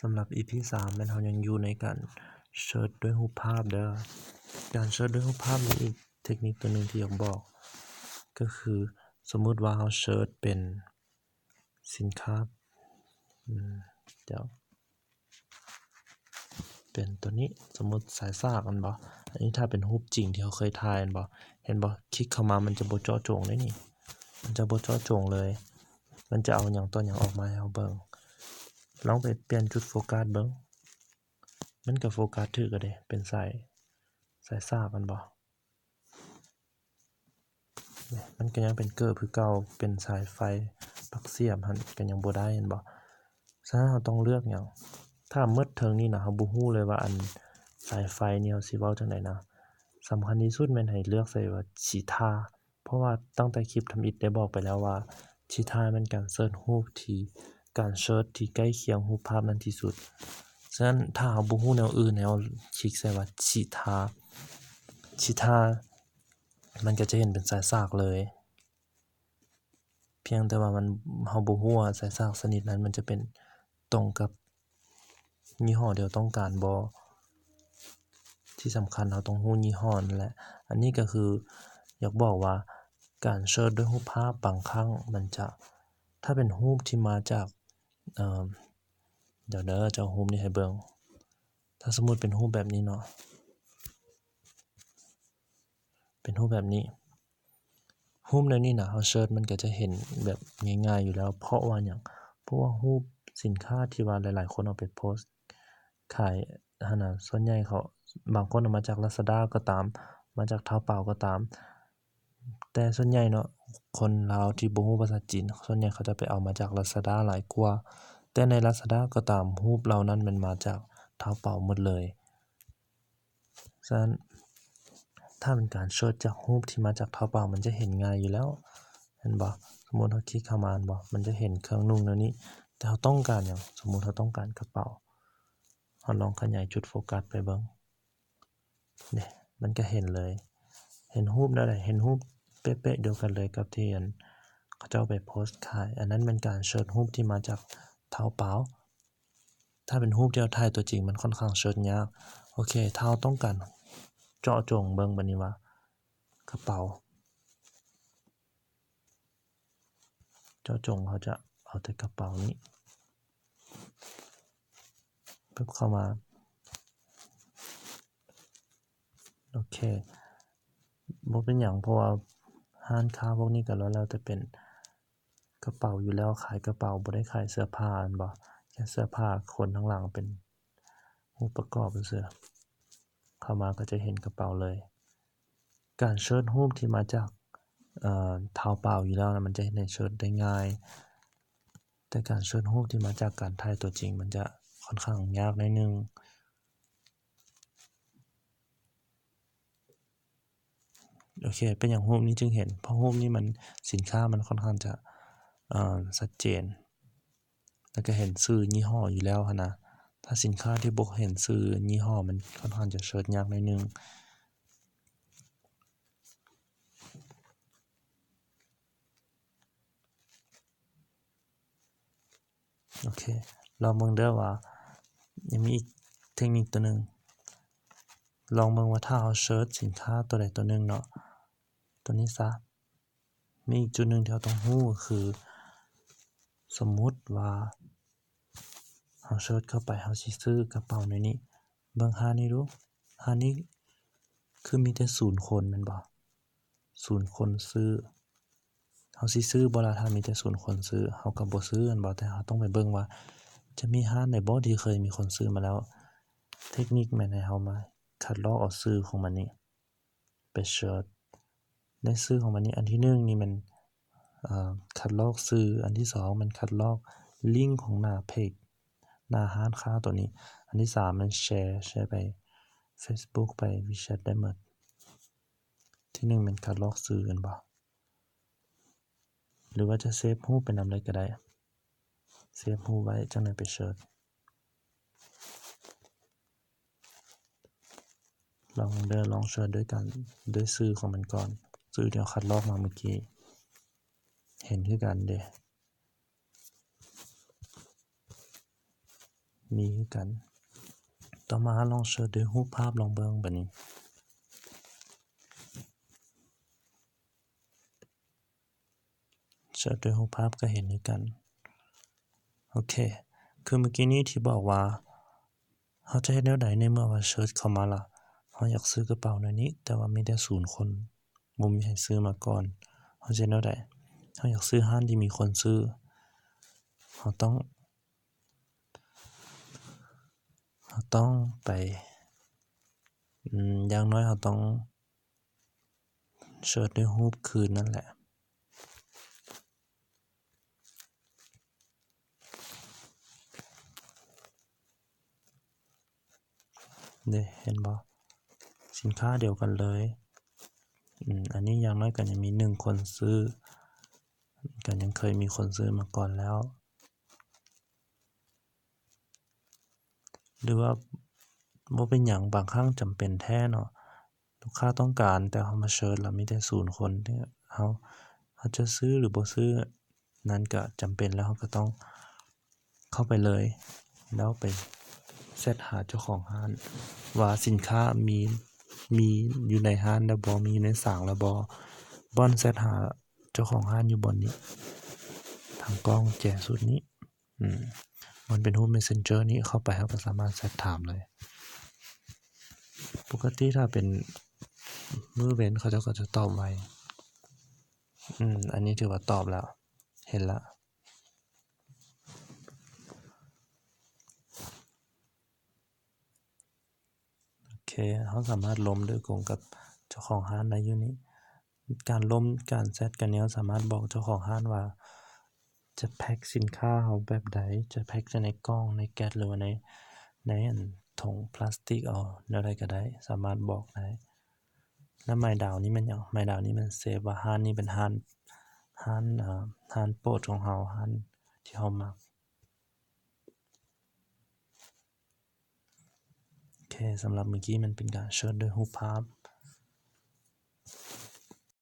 ສຳລັບອີພີສາມແມ່ນເຮົາຍັງຢູ່ໃນການເສີດດ້ວຍຮູບພາບເດີ. ການເສີດດ້ວຍຮູບພາບມີອີກເທັກນິກຕົວໜຶ່ງທີ່ຢາກບອກ ກໍຄືສົມມຸດວ່າເຮົາເສີດເປັນສິນຄ້າ ອືມ ດຽວ ເປັນຕົວນີ້ ສົມມຸດສາຍສາກແມ່ນບໍ່? ອັນນີ້ຖ້າເປັນຮູບຈິງທີ່ເຮົາເຄີຍຖ່າຍແມ່ນບໍ່? ເຫັນບໍ່? ຄລິກເຂົ້າມາມັນຈະບໍ່ເຈາະຈົງເດ້ນີ້ ມັນຈະບໍ່ເຈາະຈົງເລີຍ. ມັນຈະເອົາຫຍັງຕໍ່ຫຍັງອອກມາໃຫ້ເຮົາເບິ່ງ. ລອງໄປປ່ຽນຈຸດໂຟກັສເບິ່ງ. ມັນກໍໂຟກັສຖືກແລ້ວເດ້ ເປັນສາຍ ສາຍສາກແມ່ນບໍ່? ນີ້ ມັນກໍຍັງເປັນເກີບຄືເກົ່າ ເປັນສາຍໄຟປັກສຽບຫັ້ນກໍຍັງບໍ່ໄດ້ ເຫັນບໍ່? ສະນັ້ນເຮົາຕ້ອງເລືອກຫຍັງ? ຖ້າໝົດເທິງນີ້ນະ ເຮົາບໍ່ຮູ້ເລີຍວ່າອັນສາຍໄຟນີ້ເຮົາຊິເວົ້າຈັ່ງໃດນະ. ສຳຄັນທີ່ສຸດແມ່ນໃຫ້ເລືອກໃສ່ວ່າຊິຖ້າ ເພາະວ່າຕັ້ງແຕ່ຄລິບທຳອິດໄດ້ບອກໄປແລ້ວວ່າ ຊິຖ້າແມ່ນການເສີດຮູບທີ່ ການເສີດທີ່ໃກ້ຄຽງຮູບພາບນັ້ນທີ່ສຸດ. ສະນັ້ນຖ້າເຮົາບໍ່ຮູ້ແນວອື່ນ ໃຫ້ເຮົາຄລິກໃສ່ວ່າຊິຖ້າ ຊິຖ້າ ມັນກໍຈະເຫັນເປັນສາຍສາກເລີຍ. ພຽງແຕ່ວ່າມັນ ເຮົາບໍ່ຮູ້ວ່າສາຍສາກຊະນິດນັ້ນມັນຈະເປັນຕົງກັບຍີ່ຫໍ້ທີ່ເຮົາຕ້ອງການບໍ່. ທີ່ສຳຄັນເຮົາຕ້ອງຮູ້ຍີ່ຫໍ້ນັ້ນແຫຼະ. ອັນນີ້ກໍຄືຢາກບອກວ່າການເສີດດ້ວຍຮູບພາບບາງຄັ້ງມັນຈະ ຖ້າເປັນຮູບທີ່ມາຈາກ ເອີ ດຽວເດີ ຈະເອົາຮູບນີ້ໃຫ້ເບິ່ງ. ຖ້າສົມມຸດເປັນຮູບແບບນີ້ເນາະ ເປັນຮູບແບບນີ້ ຮູບແນວນີ້ນະ ເຮົາເສີດມັນກໍຈະເຫັນແບບງ່າຍໆຢູ່ແລ້ວ. ເພາະວ່າຫຍັງ? ເພາະວ່າຮູບສິນຄ້າທີ່ວ່າຫຼາຍໆຄົນເອົາໄປໂພສຂາຍຫັ້ນນະ ສ່ວນໃຫຍ່ເຂົາ ບາງຄົນເອົາມາຈາກລາຊາດ້າກໍຕາມ ມາຈາກທ້າວປາວກໍຕາມ ແຕ່ສ່ວນໃຫຍ່ເນາະ ຄົນລາວທີ່ບໍ່ຮູ້ພາສາຈີນ ສ່ວນໃຫຍ່ເຂົາຈະໄປເອົາມາຈາກລາຊາດ້າຫຼາຍກວ່າ. ແຕ່ໃນລາຊາດ້າກໍຕາມ ຮູບເຫຼົ່ານັ້ນແມ່ນມາຈາກທ້າວປາວໝົດເລີຍ. ສະນັ້ນ ຖ້າເປັນການເສີດຈາກຮູບທີ່ມາຈາກທ້າວປາວ ມັນຈະເຫັນງ່າຍຢູ່ແລ້ວ ແມ່ນບໍ່? ສົມມຸດເຮົາຄລິກເຂົ້າມາແມ່ນບໍ່? ມັນຈະເຫັນເຄື່ອງນຸ່ງແນວນີ້ ແຕ່ເຮົາຕ້ອງການຫຍັງ? ສົມມຸດເຮົາຕ້ອງການກະເປົາ ເຮົາລອງຂະຫຍາຍຈຸດໂຟກັສໄປເບິ່ງ ເດ້ ມັນກະເຫັນເລີຍ. ເຫັນຮູບແນວໃດ? ເຫັນຮູບເປະໆດຽວກັນເລີຍກັບທີ່ ອັນ ເຂົາເຈົ້າໄປໂພສຂາຍ. ອັນນັ້ນແມ່ນການເສີດຮູບທີ່ມາຈາກທ້າວປາວ. ຖ້າເປັນຮູບທີ່ເຮົາຖ່າຍຕົວຈິງ ມັນຂ້ອນຂ້າງເສີດຍາກ. ໂອເຄ ຖ້າເຮົາຕ້ອງການເຈາະຈົງເບິ່ງບາດນີ້ວ່າ ກະເປົາ ເຈາະຈົງ ເຮົາຈະເອົາແຕ່ກະເປົານີ້ ປຶບ ເຂົ້າມາ. ໂອເຄ ບໍ່ເປັນຫຍັງ ເພາະວ່າຮ້ານຄ້າພວກນີ້ກໍລ້ວນແລ້ວແຕ່ເປັນກະເປົາຢູ່ແລ້ວ ຂາຍກະເປົາ ບໍ່ໄດ້ຂາຍເສື້ອຜ້າແມ່ນບໍ່? ແຄ່ເສື້ອຜ້າ ຄົນທາງຫຼັງເປັນຮູບປະກອບຊື່ໆ. ເຂົ້າມາກໍຈະເຫັນກະເປົາເລີຍ. ການເສີດຮູບທີ່ມາຈາກ ເອີ ທ້າວປາວຢູ່ແລ້ວນະ ມັນຈະເຮັດໃຫ້ເສີດໄດ້ງ່າຍ ແຕ່ການເສີດຮູບທີ່ມາຈາກການຖ່າຍຕົວຈິງ ມັນຈະຂ້ອນຂ້າງຍາກໜ້ອຍໜຶ່ງ. ໂອເຄ ເປັນຫຍັງຮູບນີ້ຈຶ່ງເຫັນ? ເພາະຮູບນີ້ມັນ ສິນຄ້າມັນຂ້ອນຂ້າງຈະ ເອີ ຊັດເຈນ. ແລ້ວກໍເຫັນຊື່ຍີ່ຫໍ້ຢູ່ແລ້ວຫັ້ນນະ. ຖ້າສິນຄ້າທີ່ບໍ່ເຫັນຊື່ຍີ່ຫໍ້ ມັນຂ້ອນຂ້າງຈະເສີດຍາກໜ້ອຍໜຶ່ງ. ໂອເຄ ລອງເບິ່ງເດີວ່າ ຍັງມີອີກເທັກນິກຕົວໜຶ່ງ. ລອງເບິ່ງວ່າຖ້າເຮົາເສີດສິນຄ້າຕົວໃດຕົວໜຶ່ງເນາະ ຕົວນີ້ຊະ. ມີອີກຈຸດໜຶ່ງທີ່ເຮົາຕ້ອງຮູ້ກໍຄື ສົມມຸດວ່າເຮົາເສີດເຂົ້າໄປ ເຮົາຊິຊື້ກະເປົາໃນນີ້ ເບິ່ງຮ້ານນີ້ດູ ຮ້ານນີ້ຄືມີແຕ່ສູນຄົນແມ່ນບໍ່? ສູນຄົນຊື້ ເຮົາຊິຊື້ບໍ່ລະ ຖ້າມີແຕ່ສູນຄົນຊື້? ເຮົາກໍບໍ່ຊື້ແມ່ນບໍ່? ແຕ່ເຮົາຕ້ອງໄປເບິ່ງວ່າຈະມີຮ້ານໃດບໍ່ທີ່ເຄີຍມີຄົນຊື້ມາແລ້ວ. ເທັກນິກແມ່ນໃຫ້ເຮົາມາຄັດລອກເອົາຊື່ຂອງມັນນີ້ ໄປເສີດໃນຊື່ຂອງມັນນີ້. ອັນທີໜຶ່ງນີ້ແມ່ນ ເອີ ຄັດລອກຊື່, ອັນທີສອງແມ່ນຄັດລອກລິ້ງຂອງໜ້າເພຈ ໜ້າຮ້ານຄ້າໂຕນີ້, ອັນທີສາມແມ່ນແຊ, ແຊໄປເຟສບຸກ ໄປວີແຊັດໄດ້ໝົດ. ທີໜຶ່ງແມ່ນຄັດລອກຊື່ແມ່ນບໍ່? ຫຼືວ່າຈະເຊບຮູບໄປນຳເລີຍກໍໄດ້, ເຊບຮູບໄວ້ ຈັ່ງໃດໄປເສີດ. ລອງເດີ ລອງເສີດດ້ວຍກັນ ດ້ວຍຊື່ຂອງມັນກ່ອນ, ຊື່ທີ່ເຮົາຄັດລອກມາເມື່ອກີ້ ເຫັນຄືກັນເດ. ມີຄືກັນ. ຕໍ່ມາເຮົາລອງເສີດດ້ວຍຮູບພາບລອງເບິ່ງບາດນີ້. ເສີດດ້ວຍຮູບພາບກໍເຫັນຄືກັນ. ໂອເຄ ຄືເມື່ອກີ້ນີ້ທີ່ບອກວ່າ ເຮົາຈະເຮັດແນວໃດໃນເມື່ອວ່າເສີດເຂົ້າມາລະ ເຮົາຢາກຊື້ກະເປົາແນວນີ້ ແຕ່ວ່າມີແຕ່ສູນຄົນ ບໍ່ມີໃຜຊື້ມາກ່ອນ ເຮົາຈະເຮັດແນວໃດ? ເຮົາຢາກຊື້ຮ້ານທີ່ມີຄົນຊື້ ເຮົາຕ້ອງ ເຮົາຕ້ອງໄປ ອືມ ຢ່າງໜ້ອຍເຮົາຕ້ອງເສີດດ້ວຍຮູບຄືນນັ້ນແຫຼະ. ນີ້ ເຫັນບໍ່? ສິນຄ້າດຽວກັນເລີຍ. ອືມ ອັນນີ້ຢ່າງໜ້ອຍກໍຍັງມີໜຶ່ງຄົນຊື້ ກໍຍັງເຄີຍມີຄົນຊື້ມາກ່ອນແລ້ວ. ຫຼືວ່າບໍ່ເປັນຫຍັງ ບາງຄັ້ງຈຳເປັນແທ້ເນາະ ລູກຄ້າຕ້ອງການ ແຕ່ເຮົາມາເສີດແລ້ວມີແຕ່ສູນຄົນ ເຮົາ ເຮົາຈະຊື້ຫຼືບໍ່ຊື້ນັ້ນກະຈຳເປັນ ແລ້ວເຮົາກະຕ້ອງເຂົ້າໄປເລີຍ ແລ້ວໄປແຊັດຫາເຈົ້າຂອງຮ້ານວ່າສິນຄ້າມີ ມີຢູ່ໃນຮ້ານແລ້ວບໍ່ ມີຢູ່ໃນສາງແລ້ວບໍ່. ບ່ອນແຊັດຫາເຈົ້າຂອງຮ້ານຢູ່ບ່ອນນີ້ ທາງກ້ອງແຈສຸດນີ້. ອືມ ມັນເປັນຮູບ Messenger ນີ້ ເຂົ້າໄປເຮົາກໍສາມາດແຊັດຖາມໄດ້. ປົກກະຕິຖ້າເປັນມື້ເວັນເຂົາເຈົ້າກໍຈະຕອບໄວ. ອືມ ອັນນີ້ຖືວ່າຕອບແລ້ວ ເຫັນລະ. ໂອເຄ ເຮົາສາມາດລົມໂດຍກົງກັບເຈົ້າຂອງຮ້ານໄດ້ຢູ່ນີ້. ການລົມ ການແຊັດກັນນີ້ ເຮົາສາມາດບອກເຈົ້າຂອງຮ້ານວ່າຈະແພັກສິນຄ້າເຮົາແບບໃດ, ຈະແພັກໃສ່ໃນກ່ອງ, ໃນແກັດ ຫຼືວ່າໃນ ໃນອັນຖົງພລາສຕິກເອົາ ແນວໃດກໍໄດ້ ສາມາດບອກໄດ້. ແລ້ວໄມ້ດາວນີ້ແມ່ນຫຍັງ? ໄມ້ດາວນີ້ແມ່ນເຊຟວ່າຮ້ານນີ້ເປັນຮ້ານ ຮ້ານ ເອີ ຮ້ານໂປດຂອງເຮົາ ຮ້ານທີ່ເຮົາມັກ. ໂອເຄ ສຳລັບມື້ກີ້ມັນເປັນການເສີດດ້ວຍຮູບພາບ.